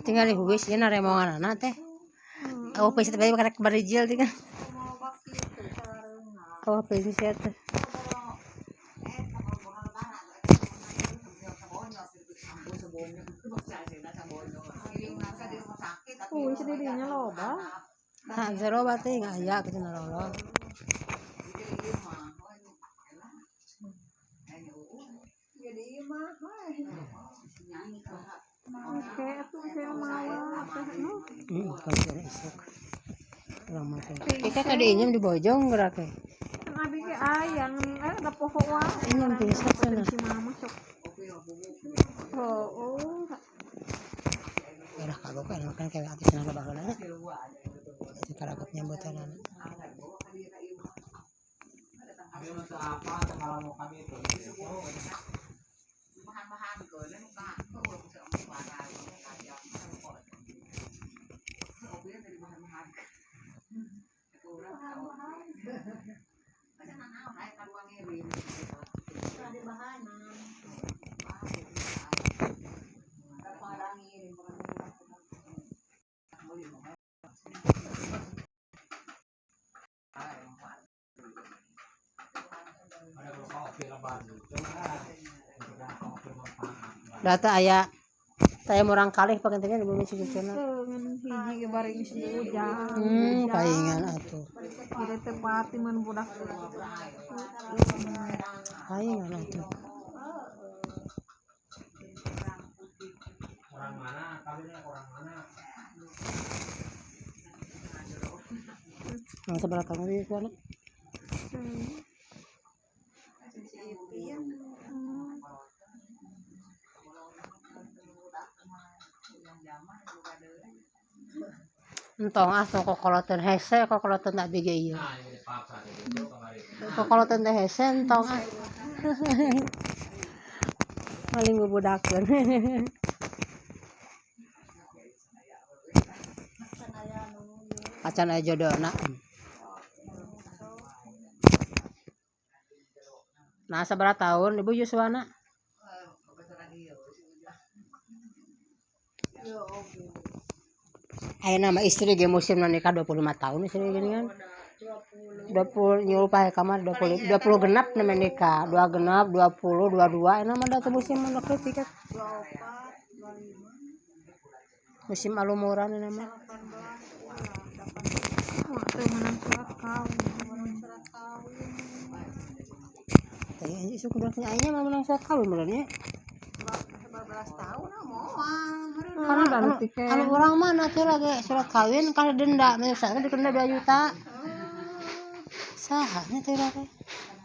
Tinggal dihuis ieu naremonganana teh. Oh, peuncit teh karek barijil teh kan. Oh, peuncit teh. Huis di dinya loba. Nah, zero berarti nggak aya kitu nalolo. Oke, atuh saya mawa teh nu. Kalau isuk. Urang mah teh. Kita tadi inyem di Bojong gerak teh. Kan abi ge aya da poho wae. Inyem teh sok cenah. Si mama sok. Oh. Merah kagok kan makan kayak atuh cenah loba heula nya. Itu karagok nyambutanana. Data aya saya murang kalih pagentennya di bumi si cucuna. Ngan hiji ge bari geus diujang. Paingan atuh. Jadi teh pati mun budak. Paingan atuh. Orang mana? Kawinnya orang mana? Nang sabaraha tahun ieu cucuna? Entong ah tong kokoloteun hese kokoloteun abdi ge ieu. Kokoloteun teh hese entong ah. Paling bubudakeun. Acan aya jodona. Nah, sabaraha tahun Ibu Yuswana? Ayeuna mah istri ge musim nikah 25 tahun istri gini kan. 20 nyuruh pae kamar 20 20 genap namanya nikah, 2 genap 20 22 ayeuna mah da teu musim mah leutik kan. Musim alumuran ayeuna mah. Teu meunang surat kawin. Teh anjing isuk budak nya ayeuna mah meunang surat kawin meureun nya. 12 tahun moal. Karena anu urang mah nanti lagi surat kawin kalau denda, misalnya didenda 2 juta. Saha nya teh lagi.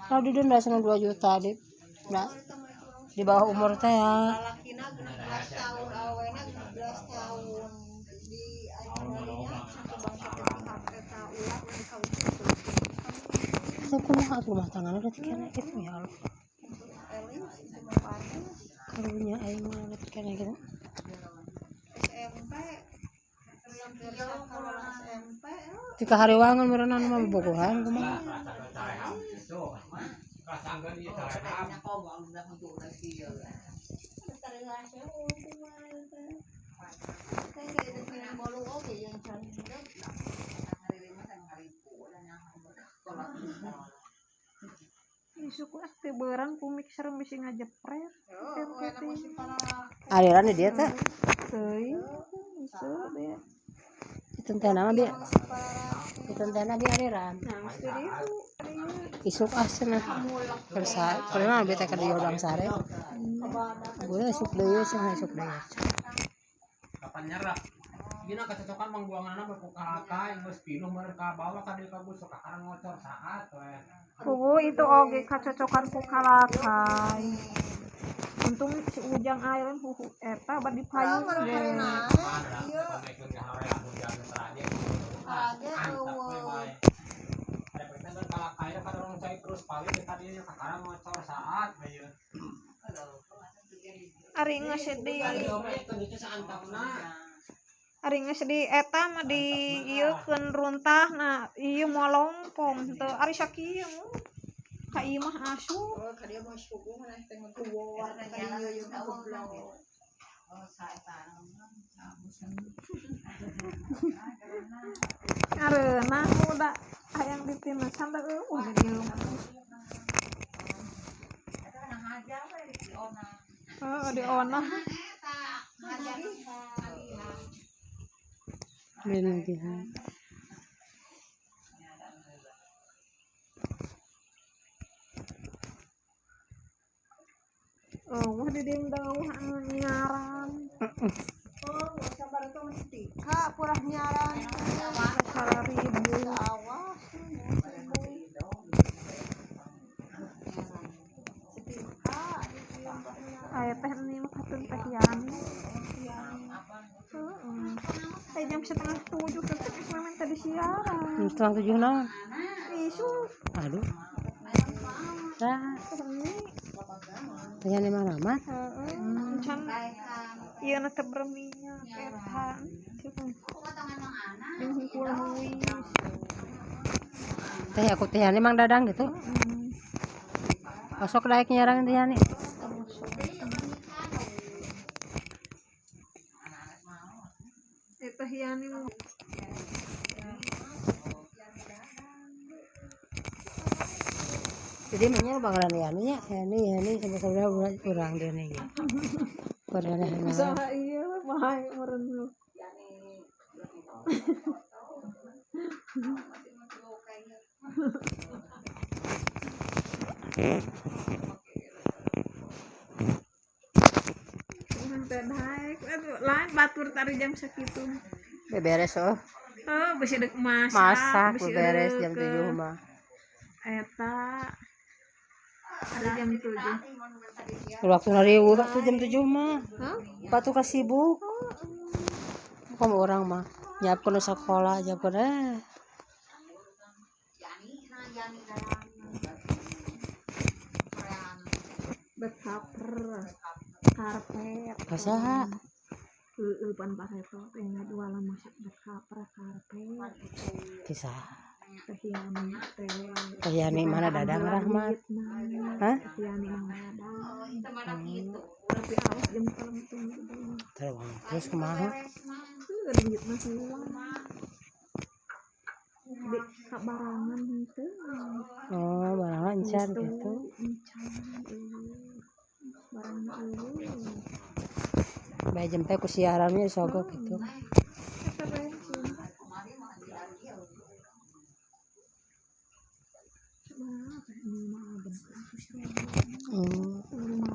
Kalau didenda sama 2 juta di nah, di bawah umur teh ya. Lalakina 16 tahun, awena 16 tahun. Di ayeuna satu bangsa teh pihak eta ulah urang kawin kitu. Atuh kumaha atuh rumah tanggana teh kena kitu ya Allah. Karunya aing mah teh kena kitu. SMP SMP Tika hariwangan meureunan mah bobogohan kumaha. Isuk ah teu beurang ku mixer bisi ngajepret. Aliran di dia teh. Teuing isuk deh. Itu teh nama dia. Itu teh bi aliran. Nah, mesti ditu. Isuk ah cenah. Kersa, karena abi teh keur di Odang Sare. Gue isuk deui cenah isuk deui. Kapan nyerah? Gina kecocokan pangbuanganna berku kalaka geus pinuh meureun ka bawah ka dieu ka busuk kakarang ngocor saat we. Kubu itu oge kacocokan ku kalakai. Untung si Ujang aya huhu eta bad dipayung ge. Ari geus di Ari geus di eta mah di ieu keun runtah nah ieu moal longpong teu ari sakieu ka ieu mah asup. Oh, ka dieu mah suguh maneh teh nguwor ka dieu jeung goblok. Areunah udah hayang ditinasan da eueuh di dieu mah. Heeh, di onah. Benagihan. Eueuh di dieu da eueuh anu nyiaran. Oh, sabar itu mesti ka purah nyaran. Sararibu. Awas. Aya teh ini mah katun teh Yani. Heeh. Teh jam 6:30 teh geus memang tadi siaran. 6:30 naon? Isu. Aduh. Tah, Teh ini. teh Yani mah rahmat. Heeh. Can ieu na teh berminyak eta. Jeung hungkul huis. Teh aku teh Yani Mang Dadang gitu. Heeh. Osok daek nyarang teh Yani. Eta Yani mah Jadi mah bangaran Yani nya, Yani Yani sama saudara urang dia nih. Padahal usaha ieu mah meureun lu. Teh daek, aduh, lain batur tari jam sakitu. Beberes oh. Oh, bisi deuk masak, Masak bisi beberes deuk jam 7 mah. Eta ada jam 7. Waktu riweuh atuh jam 7 mah. Hah? Batu kasibuk. Kamu orang mah nyiapkeun sekolah, nyiapkeun Bekaper karpet. Kasaha? Heeh, pan pareto teh ngajualan masak bekaper karpet. Kisaha? Teh Yani teh. Teh Yani mana Dadang Rahmat? Hah? Teh Yani mana Dadang. Tapi awas jam kalem gitu. Terus kumaha? Heuh, duit mah hilang. Di kabarangan henteu. Oh, barangan encan gitu. Encan eueuh. Barangna eueuh. Bae jempe ku siarannya sogok gitu. Eta bensin. Sabaraha teh ini mah 600.000. 500.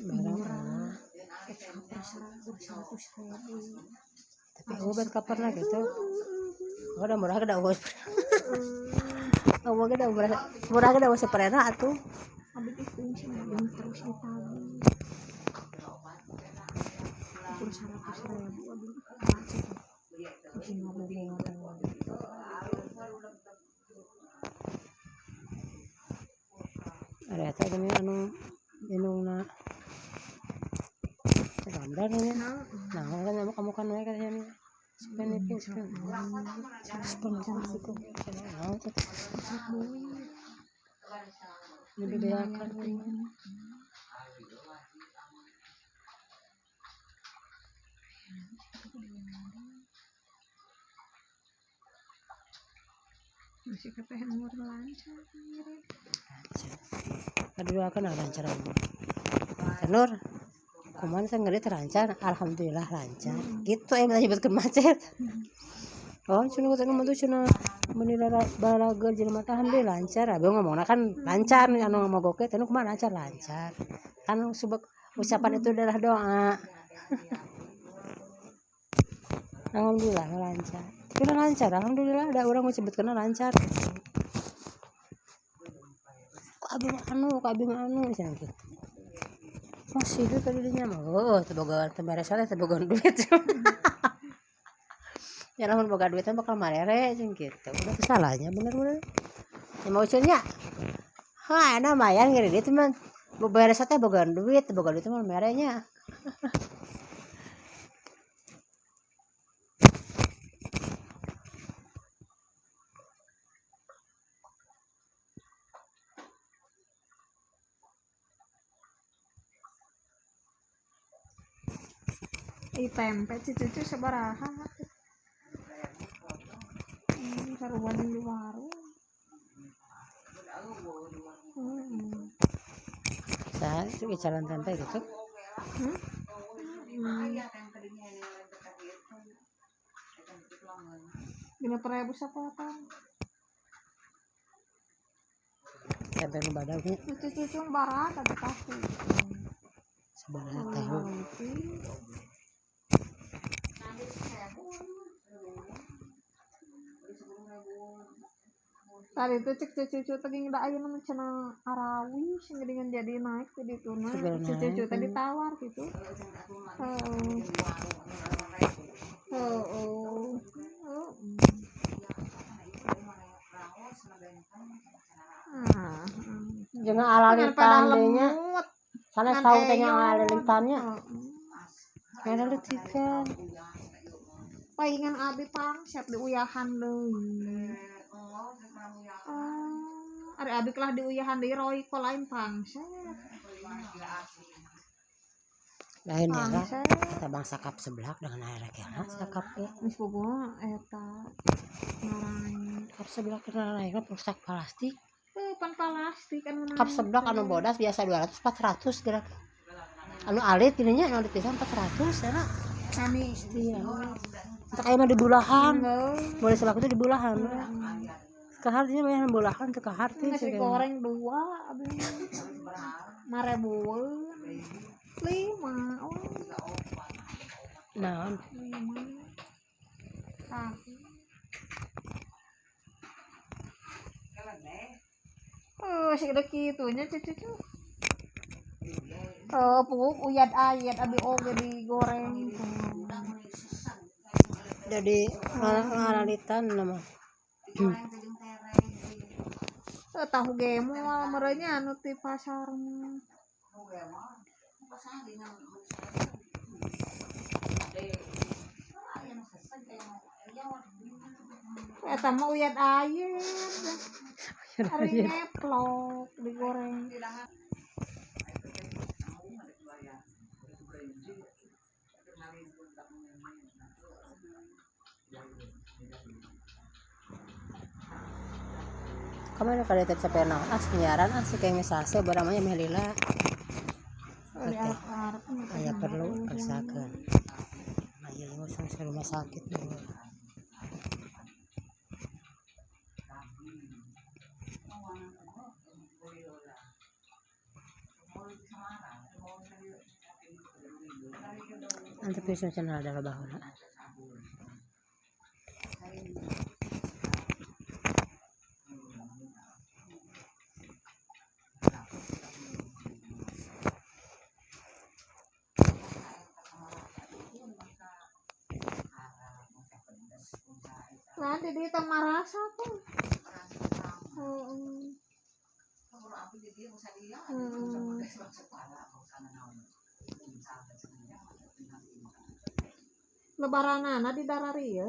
Barang. Murah. Bekaper 100.000. Tapi eueuh bet kaperna gitu. Oh, udah murah kada eueuh. Eueuh kada murah. Murah kada eueuh saperena atuh. Abi teh fungsi jeung terus ditagih. Ukur 100.000 abi macet. Bisi ngabogohan. Ada eta geuning anu minumna. Ramdan ini. Nah, kan kamu kamu kan we katanya nih. Spend itu spend. Spend itu. Nah, itu. Lebih beakan. Masih kata yang lancar. Aduh, akan lancar. Nur, kumaha saya ngeri terlancar, alhamdulillah lancar. Gitu emang nyebutkeun macet. Oh, cenah kata mah tuh cenah meuni balager jelema teh alhamdulillah lancar. Abi ngomongna kan lancar nih anu mogok teh kumaha lancar lancar. Kan subek ucapan itu adalah doa. Alhamdulillah lancar. Tapi lancar, alhamdulillah ada orang nyebutkeun lancar. Kok abi mah anu, kok abi mah anu cenah gitu. Masih duit tadi dinya mah. Oh, teu boga teu beres teh boga duit. Ya lamun boga duit bakal marere jeung gitu. Udah salahnya bener-bener. Ya mau nya. Ha, enak lumayan ngiri mah. Beres teh boga duit mah merenya. Ih tempe cucu sabaraha. Sarua di warung. Saha itu jalan tempe gitu. 6.000 sapotong. Tempe nu badag nya. Cucu barat ada tahu. Sabaraha tahu. Tadi itu cek cucu tadi da ayeuna mah cenah arawi sing geuningan jadi naik di ditu mah. Cucu tadi tawar gitu. Heeh. Heeh. Jeung alalitan deui nya. Sanes tahu teh nya alalitan nya. Ngalelitikan. Paingan abi pangset diuyahan deui. Ari abi kelah diuyahan deui roy ko lain pangset. Lain ya, kita bangsa kap seblak dengan air kena sakap ya. Geus bogo eta ngaran kap seblak kena air rusak plastik. Pan plastik anu kap seblak anu bodas biasa 200 400 gerak. Anu alit gini nya anu alit pisan 400 enak. Kami iya. Untuk aya mah di bulahan. Boleh seblak itu di bulahan. Kehartinya banyak bulahan teu kaharti. Nasi goreng 2 abi. 5.000-an. 5. Oh. Naon? 5. Ah. Oh, segede kitu nya cucu. Oh, pupuk uyat ayat abi oge digoreng. Jadi ngaralitan nama. Tahu gemol merenya anu ti pasar mah. Eta mah uyat ayat. Ari ngeplok digoreng. Kamana kada teh capek naon ah penyiaran ah si kenge sase baramanya meh lila. Aya perlu persakeun. Aya ngusung ke rumah sakit dulu. Nanti pisau channel ada baheula. Nah, jadi kita marasa tuh. Lebaranana di darari ya.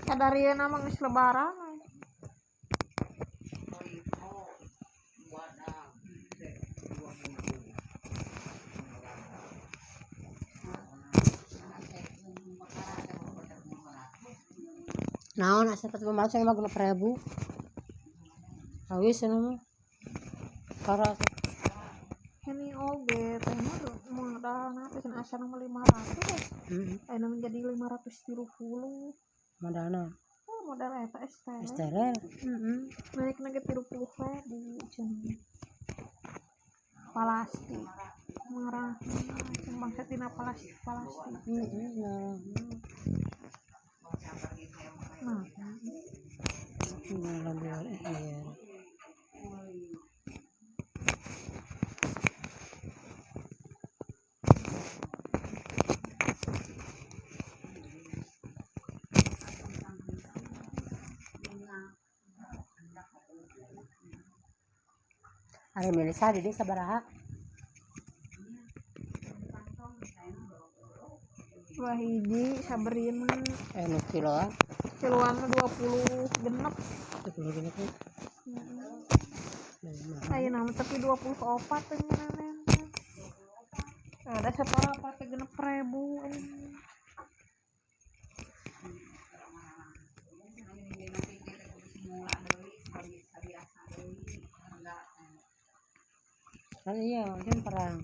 Kadarieuna mah geus lebaran. Naon asa 400 mah 6.000. Awis cenah mah. Parah. Ini oge teh mah modalna teh cenah asana mah 500. Heeh. Ayeuna menjadi 530. Modalna. Oh, modal eta STL. STL. Heeh. Naikna ge 30.000 cenah. Plastik. Marah. Bangsa tina plastik plastik. Heeh, nah. Nah. Alhamdulillah. Ari milih sa di sabaraha? Dua hiji saberina. Nu kiloan. Kiloan mah 20 genep. 20 genep. Heeh. Ayeuna mah tapi 24 teh ngeunana. Ada saparapat teh 6.000 anjing. Kan iya, kan perang.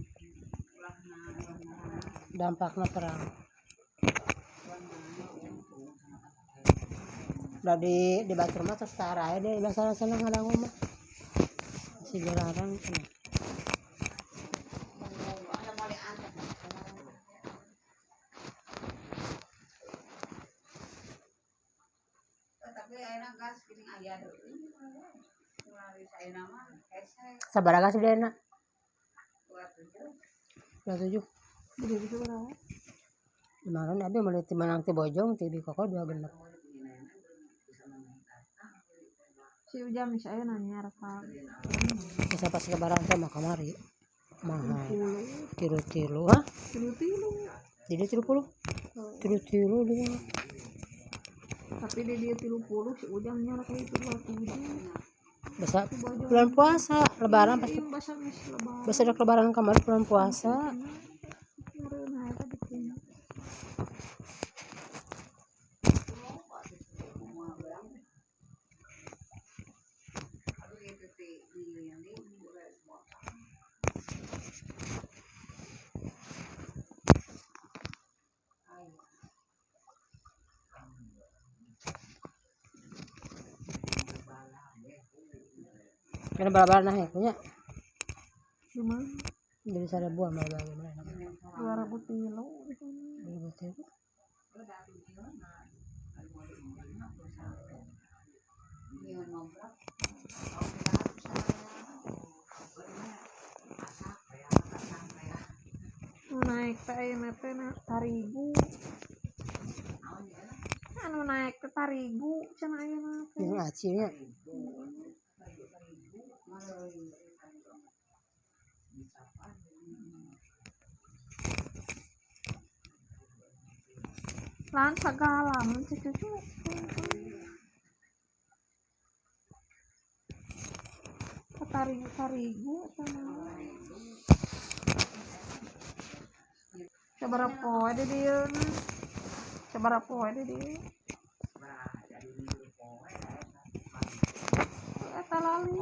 Dampaknya perang. Udah di batur mah terus tara aya deh bahasa-bahasa ngadangu mah. Masih dilarang cenah. Sabaraha gas beli enak? 27. Beli bisa berapa? Kemarin abi meuli ti menang ti Bojong ti Bikoko 2 genep. Si Ujang misalnya nanya reka. Bisa pas lebaran teh mah kamari. Mahal. Tilu-tilu, hah? Tilu-tilu. Jadi 30. Tilu-tilu dia. Tapi dia 30 si Ujang nya reka itu 27. Biasa bulan puasa, lebaran pasti. Biasa ada lebaran kemarin bulan puasa. Karena bala-bala nah ya punya. Gimana? Jadi ada buah bala-bala gimana? 2.000 kilo. 2.000 kilo. Naik teh ayeuna teh tarigu. Anu naik teh tarigu cenah ayeuna teh. Jeung aci nya. Lan sagala mun cucu. Tarigu sama. Sabaraha poe di dieu? Sabaraha poe di dieu? Eta lali.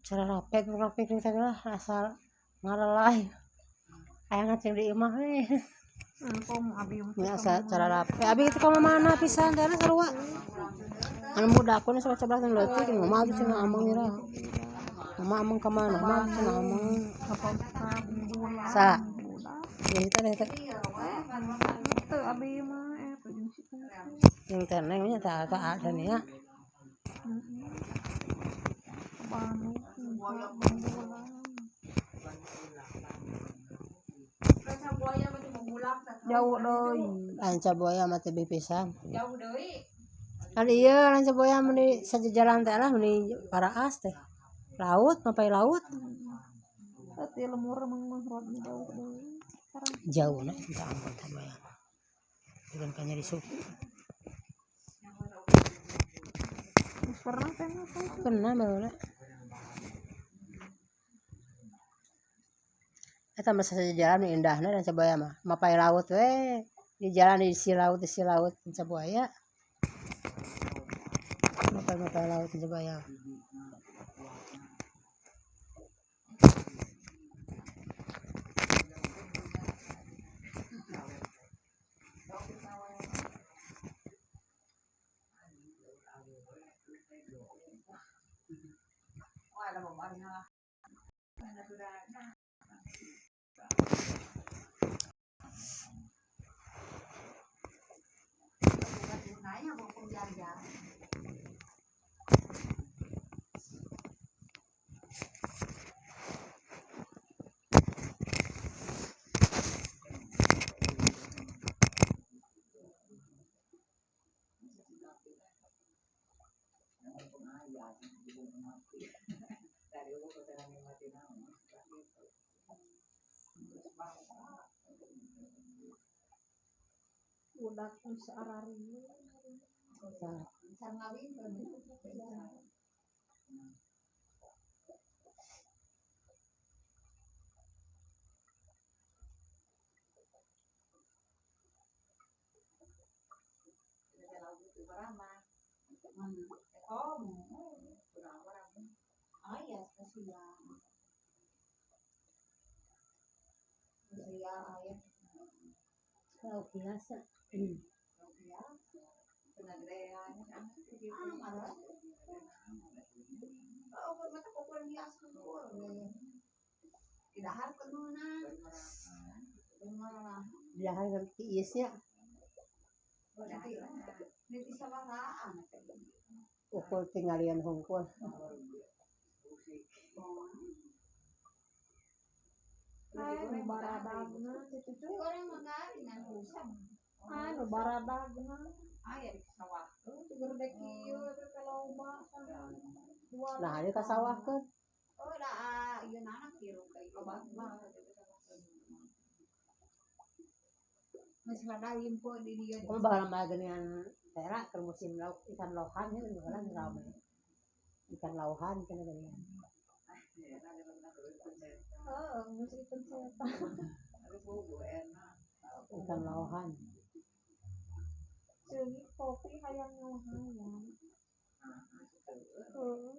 Cara rapek rapek teh lah asal ngarelai aya ngaceng di imah we. Nya asa cara rape abi itu ka mana pisan teh sarua anu budak ku sok coba teh leutik mama abi cenah ameng ira mama ameng ka mana mama cenah ameng sa jeung teh teh teu abi mah eta jeung si jeung teh neng nya teh ada nya. Jauh deui. Lanca buaya mah teh pisan. Jauh deui. Kan ieu lanca buaya mun sajajaran teh lah mun paraas teh. Laut mapai laut. Teu lemur mah jauh deui. Jauh na eta ampun teh buaya. Bukan ka nyeri suku. Pernah teh pernah baheula. Eta mah sajajaran nu indahna Ranca Buaya mah. Mapai laut we. Di jalan di sisi laut Ranca Buaya. Mapai laut Ranca Buaya. Budak geus ararieu. Lauk biasa. Dahar kan tiisnya. Ukur tinggalian hungkul. Anu baradagna cucu. Anu baradagna. Aya di sawah. Gede kieu teh loba. Nah, ari ka sawah keun. Oh, da ieu anak kieu loba mah. Geus rada limpo di dieu. Kamu bakal mah geuningan tera keur musim lauk ikan lauhan nya baheula rame. Ikan lauhan cenah geuningan. Heeh, geus ikan setan. Ikan lauhan. Ceungit kopi hayang hayang. Heeh.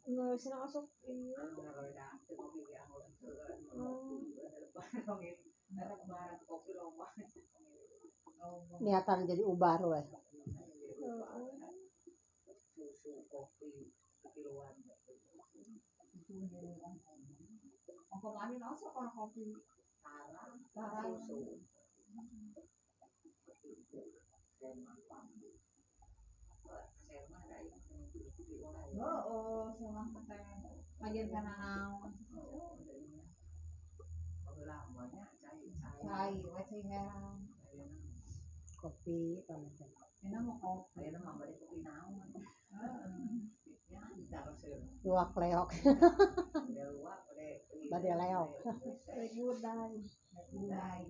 Geus cenah asup ieu. Niatan jadi ubar we. Heeh. Kopi. Oh, sama teh. Majen kana naon. Cai, we cai herang. Kopi pamungkas. Luak leok. Bade leok. Budai. Budai.